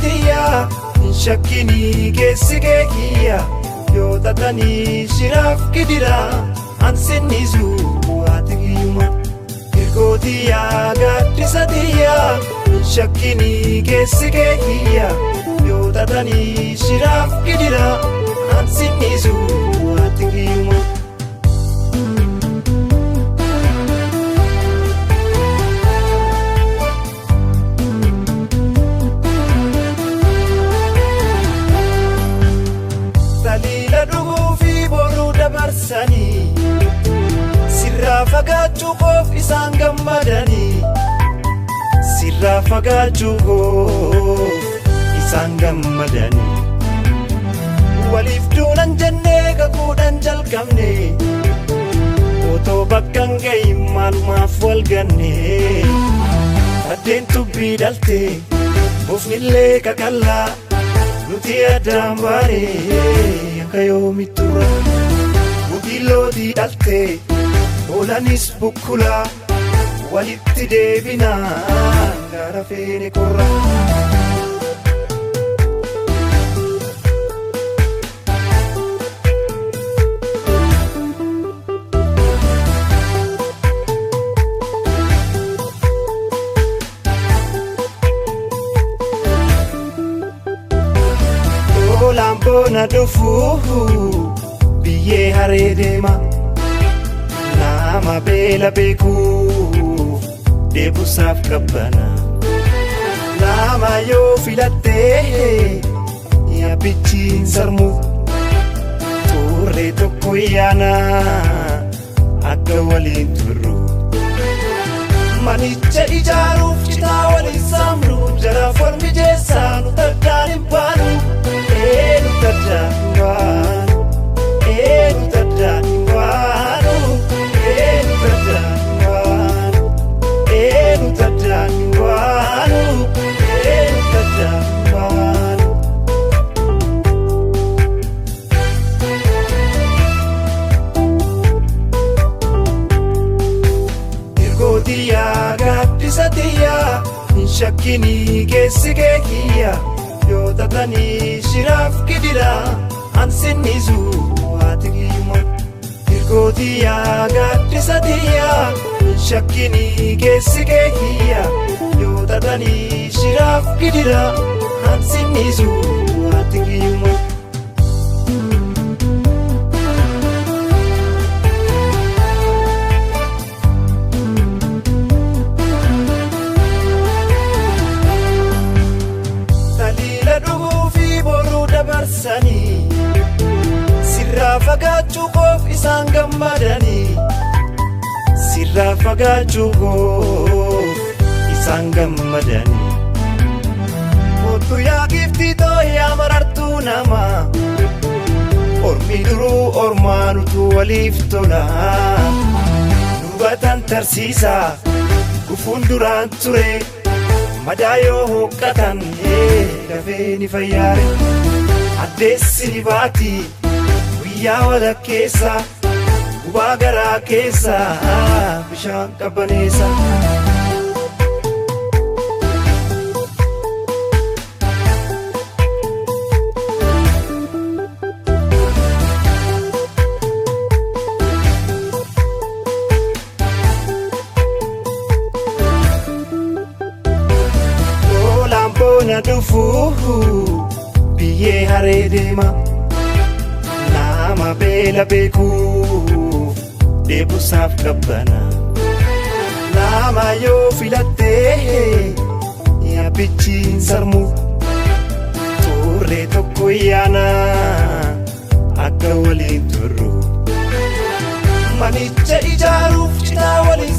tiyya hin shakkinii keessi kee kiyya yoo tatanii shiraaf gidira ansinnisu ati kiyyuma. Hirkoo tiyya gaaddisa tiyya hin shakkinii keessi kee kiyya yoo tatanii shiraaf gidira ansinnisu ati kiyyuma. Taliila dhuguu fi boruu dabarsanii sirraa fagaachuu koof isaan gammadanii sirraa fagaachuu koof isaan gammadanii waliif duunan jennee kakuudhaan jalqabne otoo bakka hin gahin maalumaaf wal ganne addeen tubbii dhalte bofnillee qaqallaa nuti addaan baane akka yoomitti turra butilootii dhalte oolanis bukkulaa walitti deebinaa gara feene korra. Hoolaan boona dhufuu biyyee haree deema nama beela beekuuf deebusaaf qabbana nama yoo filattee yaabbichiin sarmu turre tokko yaana akka waliin turru manicha ijaaruuf citaa waliin saamnu jaraaf wal mijeessaa nu taddaan hin baanu. Enu tadaan enu tadaan baanu, enu tadaan baanu, enu tadaan baanu, enu tadaan baanu. Hirkoo tiyyaa gaaddisa tiyyaa hin shakkinii keessi kee kiyya yoo tatanii shiraaf gidira ansinnisu ati kiyyuma. Hirkoo tiyyaa gaaddisa tiyyaa hin shakkinii keessi kee kiyya yoo tatanii shiraaf gidira ansinnisu ati kiyyuma. Taliila dhuguu fi boruu dabarsanii sirraa fagaachuu koof isaan gammadanii sirraa fagaachuu koof isaan gammadanii. Kottu yaa giftii too yaa marartuu namaa ormi duruu ormaanutu waliif tola dubatan tarsiisaa gufuun duraan ture madaa yoo hooqqatan dafee ni fayyaare addeessi ni baati guyyaa walakkeessa gubaa garaa keessa bishaan qabbaneessa. Hoolaan boona dhufuu biyyee haree deema nama beela beekuuf deebusaaf qabbana nama yoo filattee yaabbichiin sarmu turre tokko yaana akka waliin turru manicha ijaaruuf citaa waliin